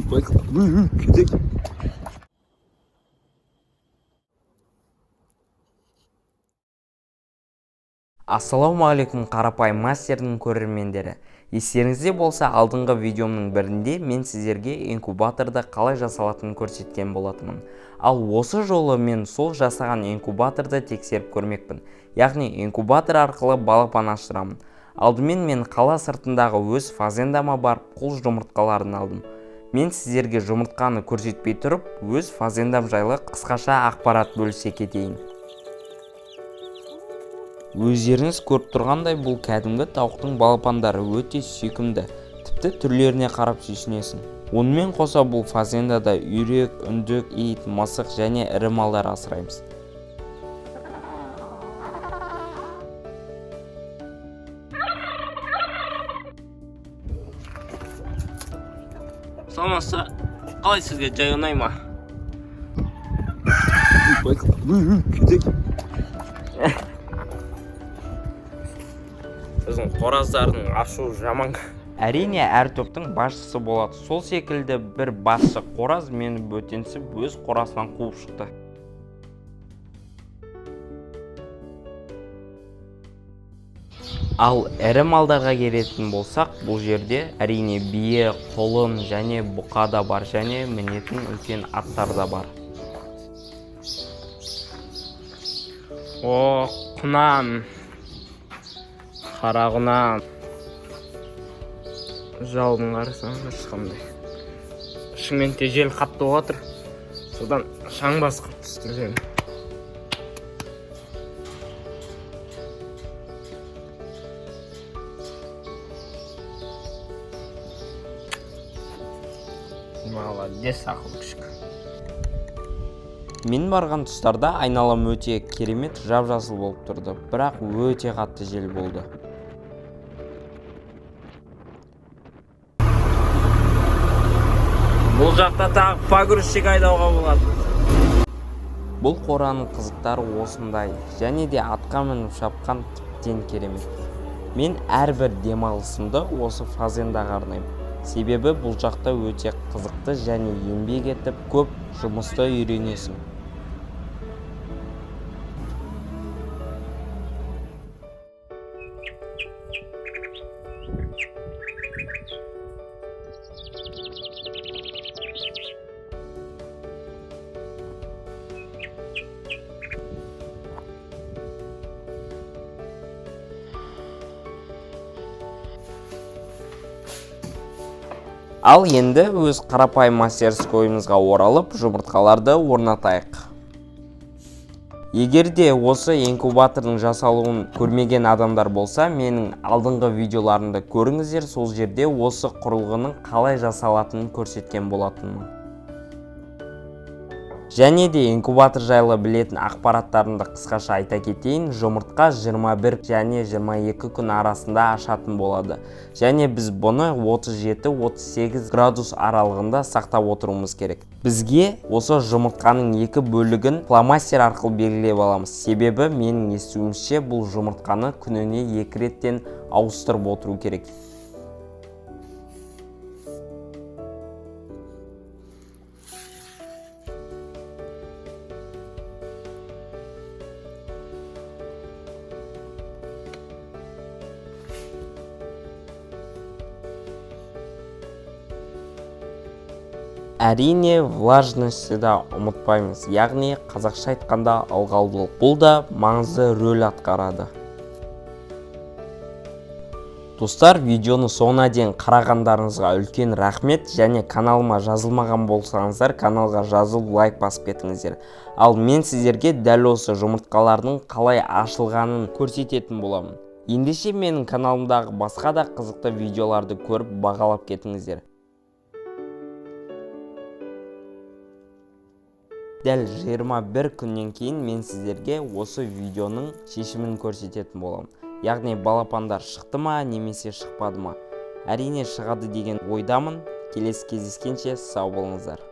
Кетейік. Ассалаумағалейкум, Қарапайым мастердің көрермендері! Естеріңізде болса, алдыңғы видеомның бірінде мен сіздерге инкубаторды қалай жасалатынын көрсеткен болатынмын. Ал осы жолы мен сол жасаған инкубаторды тексеріп көрмекпін. Яғни инкубатор арқылы балапан аштырамын. Алдымен мен қала сыртындағы өз фазендама барып, құл жұмыртқаларын алдым. Мен сіздерге жұмыртқаны көрсетпей тұрып, өз фазендам жайлы қысқаша ақпарат бөлісе кетейін. Өздеріңіз көріп тұрғандай, бұл кәдімгі тауықтың балапандары өте сүйкімді, тіпті түрлеріне қарап сүйсінесің. Онымен қоса бұл фазендада үйрек, үндік, ит, мысық және ірі малдар асыраймыз. Саламатсыз, қалай, сізге жай ұнай ма? Кетейік. Біздің қораздардың ашуы жаман. Әрине, әр топтың басшысы болады. Сол секілді бір басшы қораз мені бөтенсіп, өз қорасынан қуып шықты. Ал ірі малдарға келетін болсақ, бұл жерде әрине бие, құлын және бұқа да бар, және мінетін үлкен аттар да бар. О, құнан, қара құнан. Жалдың қарасаңыз қандай. Шымкентте жел қатты болып жатыр, содан шаң басқырып түсті жел. Молодец, ақыл күшік. Мен барған тұстарда айналам өте керемет жап жасыл болып тұрды, бірақ өте қатты жел болды. Бұл жақта тағы погрузчик айдауға болады. Бұл қораның қызықтары осындай, және де атқа мініп шапқан тіптен керемет. Мен әрбір демалысымды осы фазендаға арнаймын. Себебі бұл жақта өте қызықты және еңбек етіп көп жұмысты үйренесің. Ал енді өз қарапайым мастерскойымызға оралып, жұмыртқаларды орнатайық. Егер де осы инкубатордың жасалуын көрмеген адамдар болса, менің алдыңғы видеоларымды көріңіздер, сол жерде осы құрылғының қалай жасалатынын көрсеткен болатынмын. Және де инкубатор жайлы білетін ақпараттарымды қысқаша айта кетейін. Жұмыртқа 21 және 22 күн арасында ашатын болады. Және біз бұны 37-38 градус аралығында сақтап отыруымыз керек. Бізге осы жұмыртқаның екі бөлігін фломастер арқылы белгілеп аламыз. Себебі менің естуімше, бұл жұмыртқаны күніне екі реттен ауыстырып отыру керек. Әрине, влажностьті да ұмытпаймыз, яғни қазақша айтқанда ылғалдылық. Бұл да маңызды рөл атқарады. Достар, видеоны соңына дейін қарағандарыңызға үлкен рахмет, және каналыма жазылмаған болсаңыздар, каналға жазылып лайк басып кетіңіздер. Ал мен сіздерге дәл осы жұмыртқалардың қалай ашылғанын көрсететін боламын. Ендеше менің каналымдағы басқа да қызықты видеоларды көріп бағалап кетіңіздер. Дәл 21 күннен кейін мен сіздерге осы видеоның шешімін көрсететін боламын. Яғни балапандар шықты ма немесе шықпады ма? Әрине шығады деген ойдамын. Келесі кездескенше сау болыңыздар.